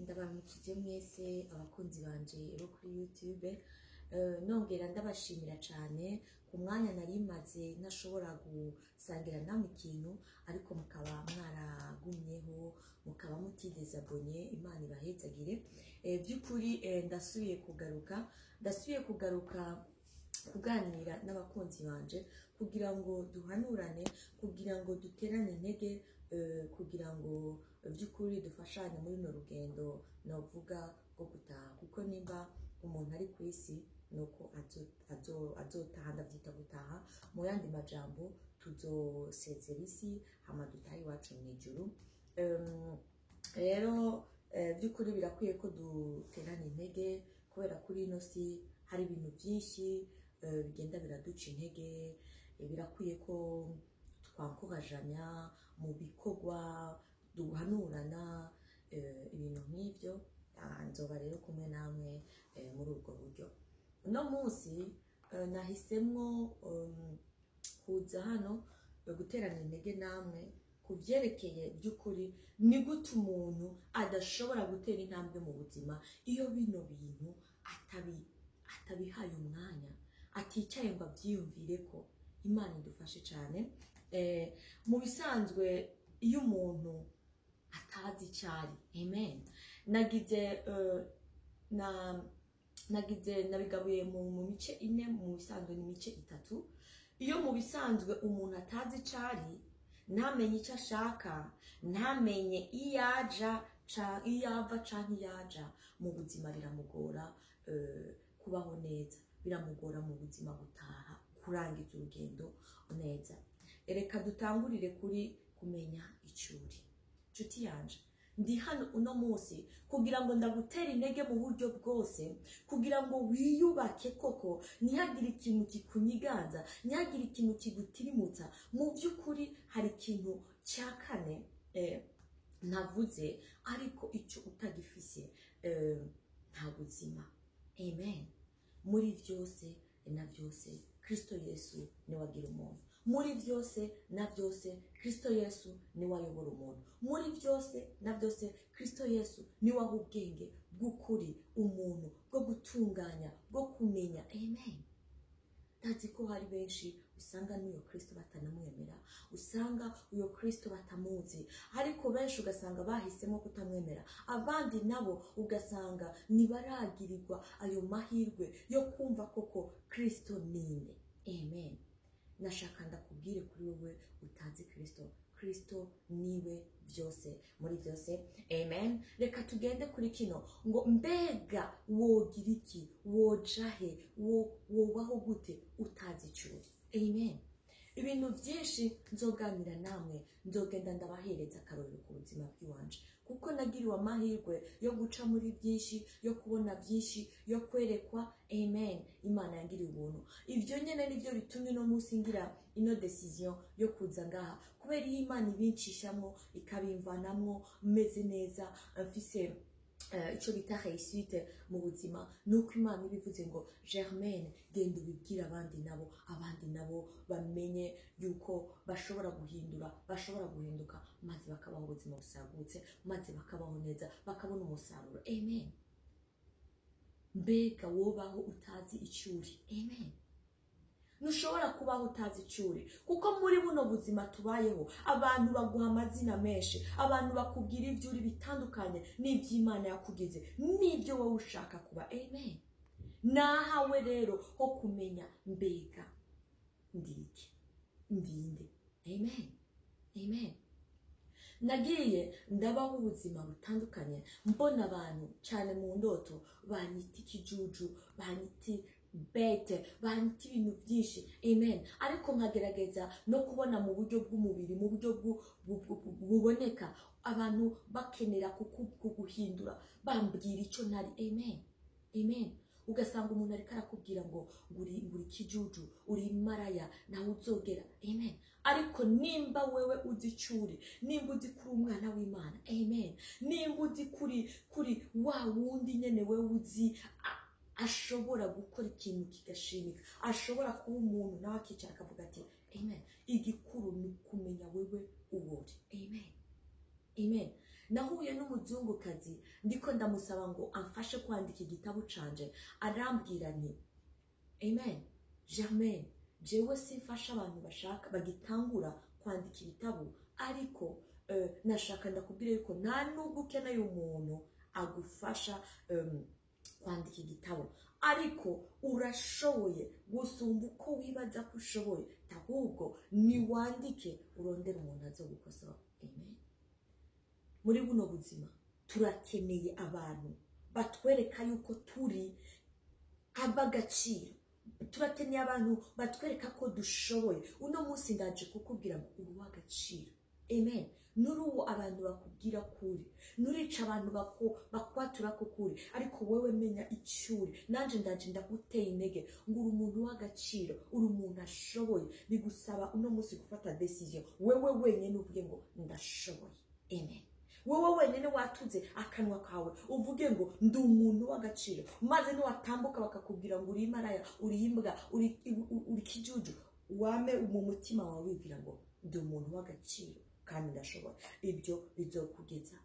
Ndabaramukije mwese abakunzi banje bo kuri YouTube. Nongera ndabashimira cyane ku mwanya nari maze ntashobora gusangira namwe ikintu, ariko mukaba mwaragumyeho, mukaba mutidezabonye. Imana ibahezagire. By'ukuri ndasubiye kugaruka kuganira n'abakunzi banje kugira ngo duhanurane, kugira ngo duterane intege, kugira ngo by'ukuri dufashanye muri runo rugendo novuga rwo gutaha, kuko nimba umuntu ari ku isi nuko azotaha. Ndabyita gutaha. Mu yandi majambo, tuzosezera isi hama dutahe iwacu mu ijuru. Rero by'ukuri birakwiye ko duterana intege, kubera kuri ino si hari ibintu byinshi bigenda biraduca intege. Birakwiye ko twakorajanya mu bikorwa, duhanurana, ibintu nk'ibyo. Nzoba rero kumwe namwe muri ubwo buryo. Uno munsi nahisemwo kuza hano guterana intege namwe ku byerekeye by'ukuri ni gute umuntu adashobora gutera intambwe mu buzima iyo bino bintu atabihaye umwanya, aticaye ngo abyiyumvire ko. Imana idufashe cyane. Mu bisanzwe iyo umuntu atazi icyari, amen, nagize na nagize nabigabuye mu mice ine, mu bisanzwe ni imice itatu. Iyo mu bisanzwe umuntu atazi icyari, ntamenye icyo ashaka, ntamenye iyo aja, iyo ava canke iyo aja mu buzima, biramugora kubaho neza, biramugora mu buzima gutaha, kurangiza urugendo neza. Reka dutangurire kuri kumenya icyo uri. Nshuti yanje, ndi hano uno munsi kugira ngo ndagutere intege mu buryo bwose, kugira ngo wiyubake koko, ntihagire ikintu kikunyiganza, ntihagire ikintu kigutirimutsa. Mu by'ukuri hari ikintu cya kane ntavuze, ariko icyo utagifise nta buzima. Amen. Muri byose na byose, Kristo Yesu niwe agira umuntu. Muri byose na byose, Kristo Yesu niwe ayobora umuntu. Muri byose na byose, Kristo Yesu niwe aha ubwenge bw'ukuri umuntu, bwo gutunganya, bwo kumenya. Amen. Ndazi ko hari benshi usanga n'uyo Kristo batanamwemera, usanga uyo Kristo batamuzi, ariko benshi ugasanga bahisemo kutamwemera, abandi nabo ugasanga ntibaragirirwa ayo mahirwe yo kumva koko Kristo ninde. Amen. Nashaka ndakubwire kuri wowe utazi Kristo, Kristo niwe byose muri byose. Amen. Reka tugende kuri kino ngo: mbega wogira iki, woja he, wobaho gute utazi icyo uri? Amen. Ibintu byinshi nzoganira namwe, nzogenda ndabahereza akarorero ku buzima bw'iwanje, kuko nagiriwe amahirwe yo guca muri byinshi, yo kubona byinshi, yo kwerekwa. Amen. Imana yangiriye ubuntu. Ibyo nyine nibyo bitumye uno munsi ngira ino décision yo kuza ngaha, kubera iyo Imana ibincishamo ikabimvanamwo meze neza, mfise icyo bita réussite mu buzima, nuko Imana ibivuze ngo: "Germaine, genda ubibwire abandi nabo, abandi nabo bamenye yuko bashobora guhindura, bashobora guhinduka, maze bakabaho ubuzima busagutse, maze bakabaho neza, bakabona umusaruro." Amen. Mbega wobaho utazi icyo uri? Amen. Ntushobora kubaho utazi icyo uri, kuko muri buno buzima tubayeho abantu baguha amazina menshi, abantu bakubwira ibyo uri bitandukanye n'iby'Imana yakugize, n'ibyo wowe ushaka kuba. Amen. Nahawe rero ho kumenya: mbega ndiki, ndinde? Amen, amen. Nagiye ndabaho ubuzima butandukanye, mbona abantu cyane mu ndoto banyita ikijuju, banyita bête, banyita ibintu byinshi. Amen. Ariko nkagerageza no kubona mu buryo bw'umubiri, mu buryo buboneka, abantu bakenera kuguhindura, bambwira icyo ntari. Amen, amen. Ugasanga umuntu ariko arakubwira ngo uri ikijuju, uri maraya, nawe uzogera. Amen. Ariko nimba wewe uzi icyo uri, nimba uzi kuri umwana w'Imana, amen, nimba uzi kuri wa wundi nyene wewe uzi ashobora gukora ikintu kigashimika, ashobora kuba umuntu nawe akicara akavuga ati amen. Igikuru ni ukumenya wewe uwo uri. Amen, amen. Nahuye n'umuzungukazi, ndiko ndamusaba ngo amfashe kwandika igitabo canje. Arambwira nti: "Amen, Germaine, jewe simfasha abantu bashaka bagitangura kwandika ibitabo, ariko nashaka ndakubwira yuko nta nubwo ukeneye umuntu agufasha kwandika igitabo, ariko urashoboye gusumba uko wibaza ko ushoboye. Ahubwo niwandike, urondere umuntu azo gukosora." Amen. Muri buno buzima turakeneye abantu batwereka yuko turi ab'agaciro. Turakeneye abantu batwereka ko dushoboye. Uno munsi ndaje kukubwira ngo uri uw'agaciro. Amen. Nuri uwo abantu bakubwira kuri, nurica abantu bakwatura ko kuri, ariko wowe menya icyo uri. Nanjye ndaje ndaguteye intege ngo uri umuntu w'agaciro, uri umuntu ashoboye. Bigusaba uno munsi gufata decision wewe wenyine, uvuge ngo ndashoboye. Amen. Wowe wenyine watuze akanwa kawe, uvuge ngo ndi umuntu w'agaciro, maze niwatambuka bakakubwira ngo uri imaraya, uri imbwa, uri kijuju, wame mu mutima wawe wibwira ngo ndi umuntu w'agaciro kandi ndashoboye. Ibyo bizokugeza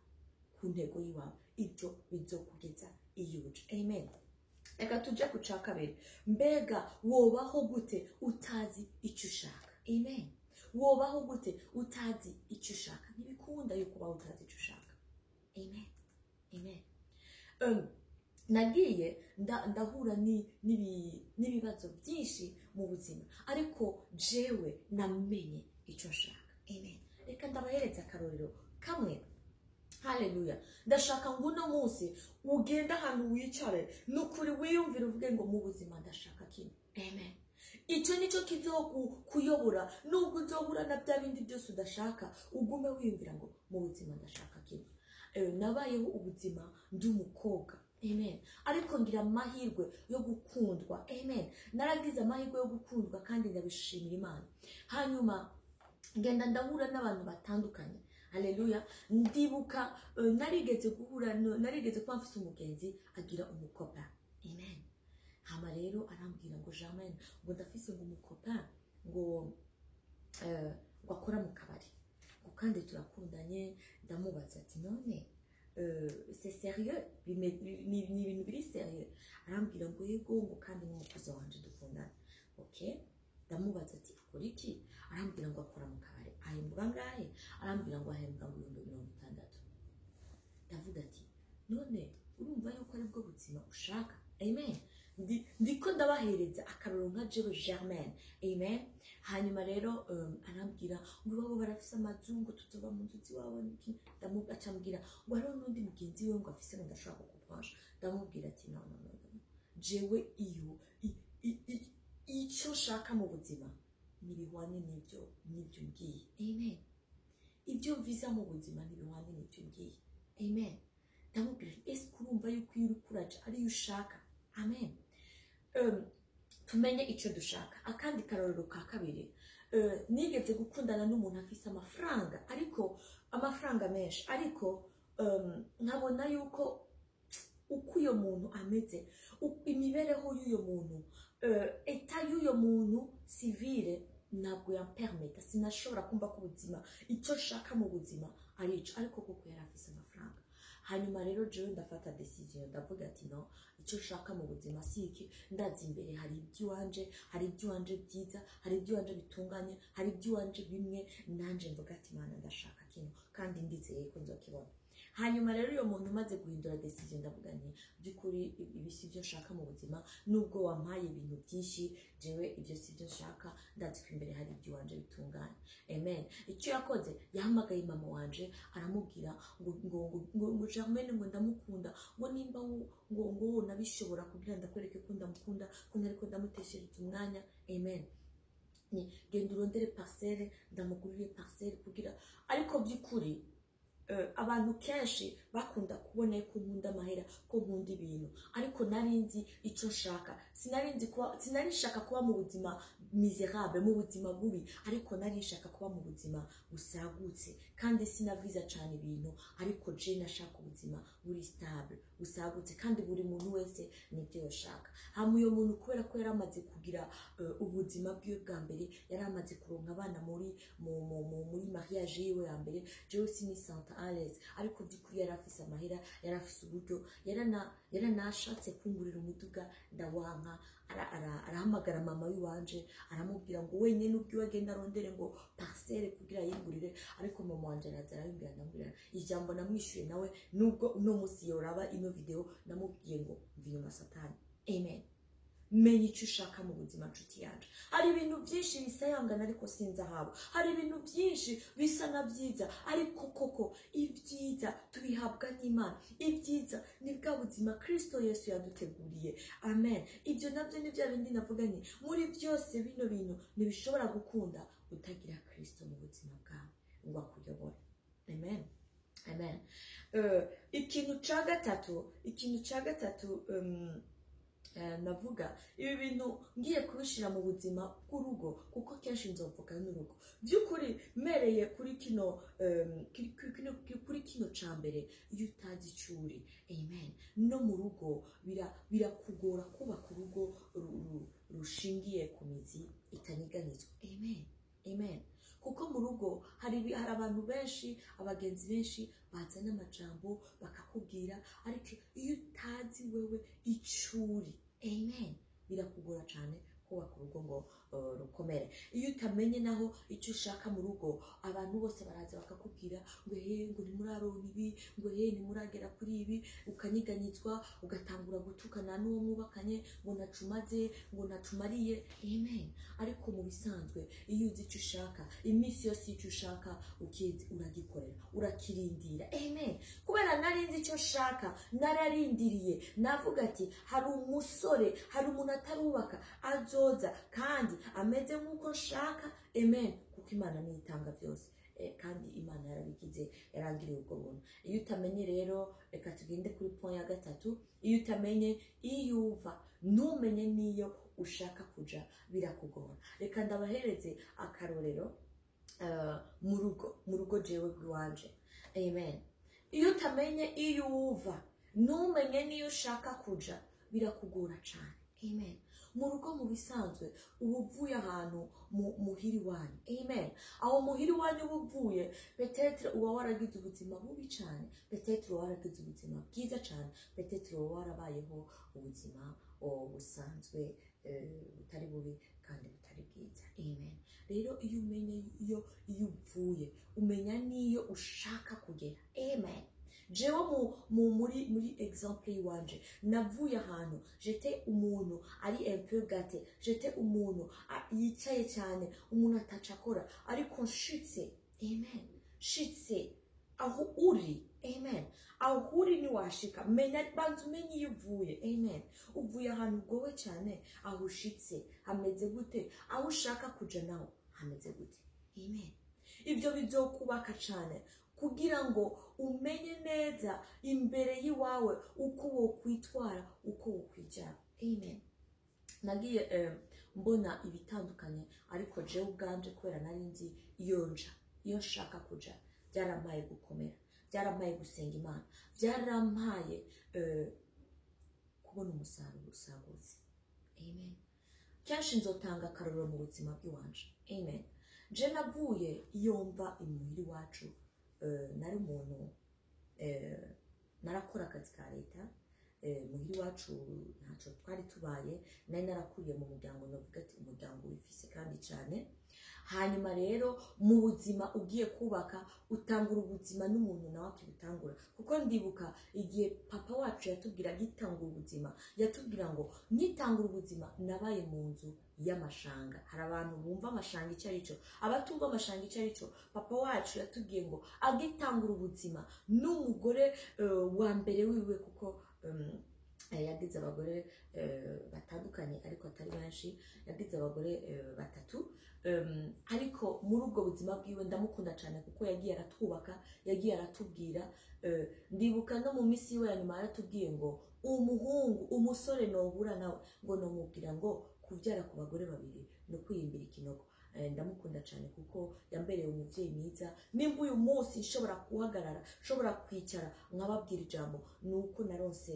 ku ntego y'iwawe, ibyo bizokugeza iyo uja. Amen. Reka tujye ku cya kabiri. Mbega wobaho gute utazi icyo ushaka? Amen. Wobaho gute utazi icyo ushaka? Ntibikunda yuko ubaho utazi icyo ushaka. Amen, amen. Nagiye ndahura n'ibibazo byinshi mu buzima, ariko jewe namenye icyo nshaka. Amen. Reka ndabahereza akarorero kamwe. Haleluya. Ndashaka ngo uno munsi ugende ahantu wicare, nukuri wiyumvire, uvuge ngo mu buzima ndashaka kino. Amen. Icyo nicyo kizokuyobora nubwo uzohura na bya bindi byose udashaka, ugume wiyumvira ngo mu buzima ndashaka kino. Nabayeho ubuzima ndi umukobwa. Amen. Ariko ngira amahirwe yo gukundwa. Amen. Naragize amahirwe yo gukundwa kandi ndabishimira Imana. Hanyuma ngenda ndahura n'abantu batandukanye. Haleluya. Ndibuka narigeze guhura narigeze kuba mfise umugenzi agira umukopa. Amen. Hama rero arambwira ngo: "Germaine," ngo, "ndafise ngo umukopa ngo akora mu kabari, ngo kandi turakundanye." Ndamubaza ati: "None c'est sérieux? Ni ibintu biri sérieux?" Arambwira ngo yego, ngo kandi n'umukozi wanje dukundana. Okay. Ndamubaza ati: "Akora iki?" Arambwira ngo akora mu kabari. "Ahembwa angahe?" Arambwira ngo ahembwa ngo 60,000. Ndavuga ati: "None urumva yuko aribwo buzima ushaka?" Amen. Ndiko ndabahereza akarorero nka jewe Germaine. Amen. Hanyuma rero arambwira ngo iwabo barafise amazu, ngo tuzoba mu nzu z'iwabo n'iki. Acambwira ngo hariho n'undi mugenzi we ngo afise, ngo ndashobora kukubwasha. Ndamubwira ati: "No, no, no, no. Jewe iyo icyo nshaka mu buzima ntibihwanye n'ibyo mbwiye." Amen. Ibyo mviza mu buzima ntibihwanye n'ibyo mbwiye. Amen. Ndamubwira nti: "Ese urumva yuko iyo uri kuraja ariyo ushaka?" Amen. Tumenye icyo dushaka. Akandi karorero ka kabiri, nigeze gukundana n'umuntu afise amafaranga, ariko amafaranga menshi, ariko nkabona yuko uko uyo muntu ameze, imibereho y'uyo muntu, état y'uyo muntu civile ntabwo yampermeta, sinashobora kumva ko ubuzima icyo nshaka mu buzima ari ico. Ariko kuko yari afise amafaranga, hanyuma rero jewe ndafata decision, ndavuga ati: "No, icyo nshaka mu buzima si iki. Ndazi imbere hari iby'iwanje, hari iby'iwanje byiza, hari iby'iwanje bitunganye, hari iby'iwanje bimwe nanje mvuga ati Mana, ndashaka kino kandi ndizeye ko nzokibona." Hanyuma rero uyo muntu umaze guhindura decision, ndavuga nti: "By'ukuri ibi si byo nshaka mu buzima. Nubwo wampaye ibintu byinshi, jewe ibyo si byo nshaka. Ndazi ko imbere hari iby'iwanje bitunganye." Amen. Icyo yakoze, yahamagaye mama wanje, aramubwira ngo Germaine ngo ndamukunda, ngo nimba ngo nabishobora kugira ndakwereke ko ndamukunda, ko ntariko ndamuteshereza umwanya. Amen. Ni genda urondere parcelle, ndamugurire parcelle kugira. Ariko by'ukuri abantu kenshi bakunda kubona ko nkunda amahera, ko nkunda ibintu, ariko nari nzi icyo nshaka. Sinari nzi kuba, sinari nshaka kuba mu buzima. misérable, mu buzima bubi, ariko nari nshaka kuba mu buzima busagutse, kandi sinaviza cyane ibintu, ariko je nashaka ubuzima buri stable, busagutse, kandi buri muntu wese nibyo yoshaka. Hama uyo muntu, kubera ko yari amaze kugira ubuzima bwiwe bwa mbere, yari amaze kuronka abana muri mu, mu, mu, muri mariage yiwe ya mbere, jewe sinisanta à l'aise, ariko by'ukuri yari afise amahera, yari afise uburyo, yaranashatse kungurira umuduga, ndawanka. Arahamagara mama w'iwanje, aramubwira ngo wenyine ubwiwe agenda arondere ngo parcelle kugira yingurire. Ariko mama wanje araza arabimbwira, ndamubwira ijambo namwishuye nawe, nubwo uno munsi yoraba ino video, namubwiye ngo: "Mva inyuma, Satani." Amen. Menya icyo ushaka mu buzima, nshuti yanje. Hari ibintu byinshi bisayangana ariko sinzi ahabo. Hari ibintu byinshi bisa na byiza, ariko koko ibyiza tubihabwa n'Imana. Ibyiza ni bwa buzima Kristo Yesu yaduteguriye. Amen. Ibyo nabyo ni bya bindi navuga ni muri byose, bino bintu ntibishobora gukunda utagira Kristo mu buzima bwawe ngo akuyobore. Amen, amen. Ikintu cya gatatu, navuga ibi bintu ngiye kubishyira mu buzima bw'urugo, kuko kenshi nzovuga n'urugo. By'ukuri mpereye kuri kino ca mbere, iyo utazi icyo uri, amen, no mu rugo birakugora kubaka urugo rushingiye ku mizi itanyeganyezwa. Amen, amen. Kuko mu rugo hari abantu benshi, abagenzi benshi bazana amajambo bakakubwira, ariko iyo utazi wewe icyo uri, amen, birakugora cyane kubaka urugo ngo rukomere. Iyo utamenye naho icyo ushaka mu rugo, abantu bose baraza bakakubwira ngo he, ngo ntimuraronka ibi, ngo he, ntimuragera kuri ibi, ukanyiganyizwa, ugatangura gutukana n'uwo mwubakanye ngo nacumaze, ngo nacumariye. Amen. Ariko mu bisanzwe, iyo uzi icyo ushaka, iminsi yose icyo ushaka ukizi, uragikorera, urakirindira. Amen. Kubera nari nzi icyo nshaka, nararindiriye. Navuga ati hari umusore, hari umuntu atarubaka azoza kandi ameze nk'uko nshaka. Amen. Kuko Imana niyo itanga byose. Kandi Imana yarabigize, yarangiriye ubwo buntu. Iyo utamenye rero, reka tugende kuri point ya gatatu. Iyo utamenye iyo uva, ntumenye n'iyo ushaka kuja, birakugora. Reka ndabahereze akarorero mu rugo jewe rw'iwanje. Amen. Iyo utamenye iyo uva, ntumenye n'iyo ushaka kuja, birakugora cyane. Amen. Mu rugo, mu bisanzwe, uba uvuye ahantu muhira iwanyu. Amen. Aho muhira iwanyu uba uvuye, peut-être uba waragize ubuzima bubi cyane, peut-être uba waragize ubuzima bwiza cyane, peut-être uba warabayeho ubuzima busanzwe, butari bubi kandi butari bwiza. Amen. Rero iyo umenye iyo uvuye, umenya n'iyo ushaka kugera. Amen. Jewe mu, mu muri muri exemple yiwanje, navuye ahantu j'étais umuntu ari un peu gâté, j'étais umuntu yicaye cyane, umuntu ataca akora, ariko nshitse, amen, nshitse aho uri, amen, aho uri ntiwashika. Menya, banza umenye iyo uvuye. Amen. Uvuye ahantu ugowe cyane, aho ushitse hameze gute? Aho ushaka kuja naho hameze gute? Amen. Ibyo bizokubaka cyane kugira ngo umenye neza imbere y'iwawe uko wokwitwara, uko wokwijyana. Amen. Nagiye mbona ibitandukanye, ariko jewe ubwanje, kubera nari nzi iyo nja, iyo nshaka kuja, byarampaye gukomera, byarampaye gusenga Imana, byarampaye kubona umusaruro usagutse. Amen. Kenshi nzotanga akarorero mu buzima bw'iwanje. Amen. Je navuye iyo mva imuhira iwacu, nari umuntu narakora akazi ka leta. Muhira iwacu ntacyo twari tubaye. Nari narakuriye mu muryango, navuga ati umuryango wifise kandi cyane. Hanyuma rero mu buzima ugiye kubaka, utangura ubuzima n'umuntu nawe akibutangura, kuko ndibuka igihe papa wacu yatubwira agitangura ubuzima, yatubwira ngo nkitangura ubuzima nabaye mu nzu y'amashanga. Hari abantu bumva amashanga icyo ari cyo, abatumva amashanga icyo ari cyo. Papa wacu yatubwiye ngo agitangura ubuzima n'umugore wa mbere wiwe, kuko yagize abagore batandukanye ariko atari benshi, yagize abagore batatu. Ariko muri ubwo buzima bwiwe, ndamukunda cyane kuko yagiye aratwubaka, yagiye aratubwira. Ndibuka no mu minsi yiwe ya nyuma yaratubwiye ngo umuhungu, umusore nohura nawe, ngo nomubwira ngo kubyara ku bagore babiri. No kwiyimbira ikinogo. Ndamukunda cyane kuko yambereye umubyeyi mwiza. Nimba uyu munsi nshobora guhagarara, nshobora kwicara nkababwira ijambo, ni uko naronse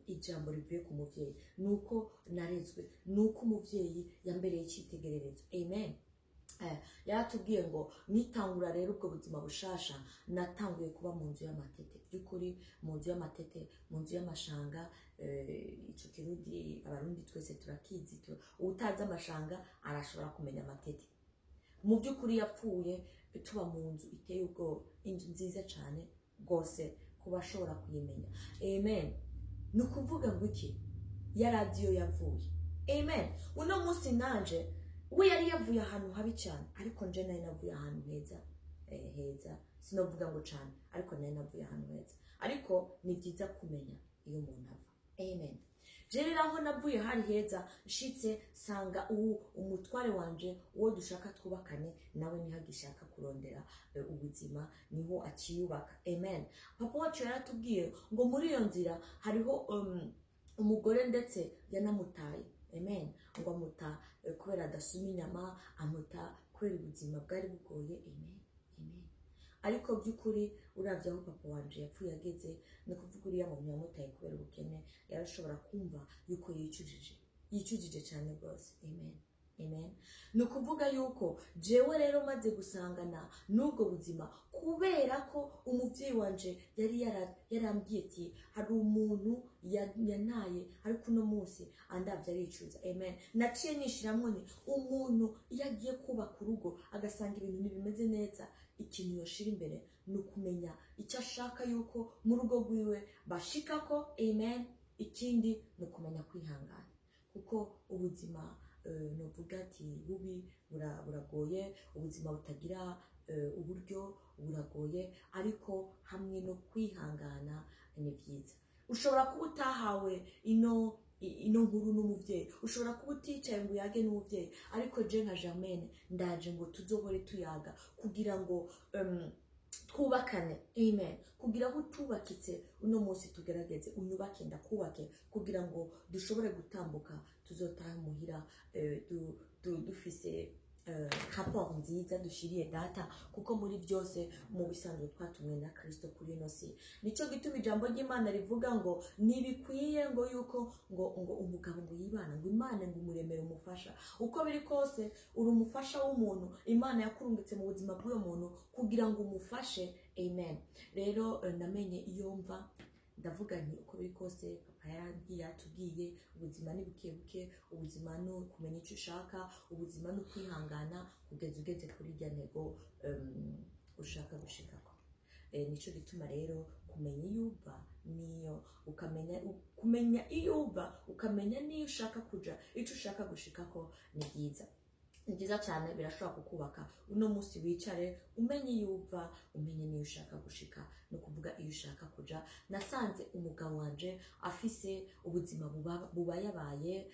ijambo rivuye ku mubyeyi, ni uko narezwe, ni uko umubyeyi yambereye icyitegererezo. Amen. Yaratubwiye ngo nitangura rero ubwo buzima bushasha, natanguye kuba mu nzu y'amatete, by'ukuri mu nzu y'amatete, mu nzu y'amashanga. Ico Kirundi Abarundi twese turakizi, utazi amashanga arashobora kumenya amatete. Mu by'ukuri yapfuye tuba mu nzu iteye ubwoba, inzu nziza cyane rwose kuba ashobora kuyimenya. Amen. Ni ukuvuga ngo iki? Ya radiyo yavuye. Amen. Uno munsi nanje, we yari yavuye ahantu habi cyane, ariko nje nari navuye ahantu heza, heza sinovuga ngo cyane, ariko nari navuye ahantu heza. Ariko ni byiza kumenya iyo umuntu ava. Amen. Je rero aho navuye hari heza, nshitse sanga ubu umutware wanje, uwo dushaka twubakane nawe, niho agishaka kurondera ubuzima, niho akiyubaka. Amen. Papa wacu yaratubwiye ngo muri iyo nzira hariho umugore ndetse yanamutaye. Amen. Ngo amuta kubera adasuma inyama, amuta kubera ubuzima bwari bugoye. Amen. Amen. Ariko by'ukuri uravye aho papa wanje yapfuye ageze, ni kuvuga uriya muntu yamutaye kubera ubukene yarashobora kumva yuko yicujije, yicujije cyane rwose. Amen. Amen. Ni ukuvuga yuko jewe rero maze gusangana n'ubwo buzima, kubera ko umubyeyi wanje yari yarambwiye ati hari umuntu yantaye, ariko uno munsi andavye aricuza. Amen. Naciye nishiramwo ni umuntu iyo agiye kubaka urugo agasanga ibintu ntibimeze neza, ikintu yoshira imbere ni ukumenya icyo ashaka yuko mu rugo rwiwe bashikako. Amen. Ikindi ni ukumenya kwihangana, kuko ubuzima novuga ati bubi buragoye, ubuzima butagira uburyo buragoye, ariko hamwe no kwihangana ni byiza. Ushobora kuba utahawe ino nkuru n'umubyeyi, ushobora kuba uticaye ngo uyage n'umubyeyi, ariko je nka Germaine ndaje ngo tuzohore tuyaga kugira ngo twubakane. Amen. Kugira ngo utubakitse uno munsi tugerageze unyubake ndakubake, kugira ngo dushobore gutambuka, tuzotaha muhira dufise rapport nziza dushiriye Data, kuko muri byose mu bisanzwe twatumwe na Kristo kuri ino si. Nico gituma ijambo ry'Imana rivuga ngo ntibikwiye ngo yuko ngo umugabo ngo yibana, ngo Imana ngo umuremere umufasha. Uko biri kose uri umufasha w'umuntu, Imana yakurungitse mu buzima bw'uyo muntu kugira ngo umufashe. Amen. Rero namenye iyo mva, ndavuga nti uko biri kose papa yarambwiye, yatubwiye ubuzima ni buke buke, ubuzima ni kumenya icyo ushaka, ubuzima ni ukwihangana kugeza ugeze kuri irya ntego ushaka gushikako. Nico gituma rero kumenya iyo uva niyo ukamenya, kumenya iyo uva ukamenya niyo ushaka kuja, icyo ushaka gushikako ni byiza, ni byiza cyane, birashobora kukubaka. Uno munsi wicare umenye iyo uva, umenye niyo ushaka gushika, no kuvuga iyo ushaka kuja. Nasanze umugabo wanje afise ubuzima bubayabaye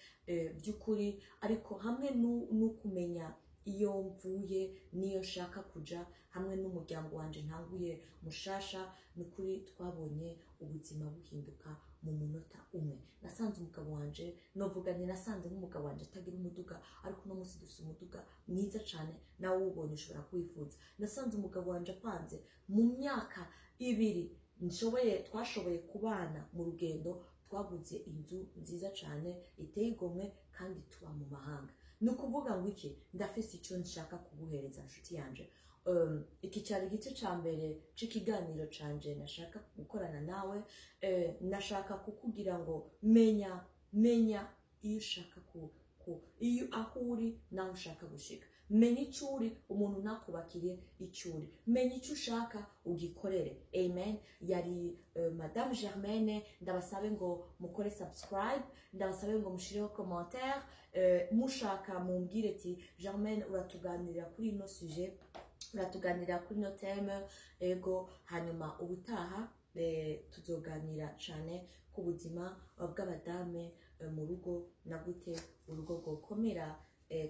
by'ukuri, ariko hamwe no kumenya iyo mvuye niyo nshaka kuja, hamwe n'umuryango wanje ntanguye mushasha, nukuri twabonye ubuzima buhinduka mu munota umwe. Nasanze umugabo wanje, novuga nti nasanze nk'umugabo wanje atagira umuduga, ariko uno munsi dufise umuduga mwiza cyane, nawe uwubonye ushobora kuwifuza. Nasanze umugabo wanje apanze mu myaka 2 twashoboye kubana mu rugendo, twaguze inzu nziza cyane iteye igomwe, kandi tuba mu mahanga. Ni ukuvuga ngo iki, ndafise icyo nshaka kuguhereza nshuti yanje. Iki cyari igice ca mbere c'ikiganiro canje nashaka gukorana nawe. Nashaka kukugira ngo menya iyo ushaka iyo aho uri naho ushaka gushika, menya icyo uri, umuntu ntakubakire icyo uri, menya icyo ushaka ugikorere. Amen. Yari Madame Germaine. Ndabasabe ngo mukore subscribe, ndabasabe ngo mushireho commentaire, mushaka mumbwire ati Germaine uratuganirira kuri ino sujet, uratuganirira kuri ino theme. Ego, hanyuma ubutaha tuzoganira cyane ku buzima bw'abadame mu rugo, na gute urugo rwokomera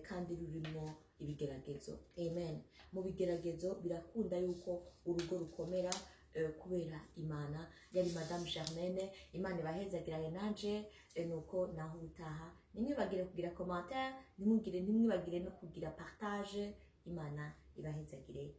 kandi rurimo ibigeragezo. Amen. Mu bigeragezo birakunda yuko urugo rukomera. kubera Imana. Yari Madame Germaine. Imana ibahezagirane nanje. Nuko naho ubutaha, ntimwibagire kugira commentaire, ntimwibagire no kugira partage. Imana ibahezagire.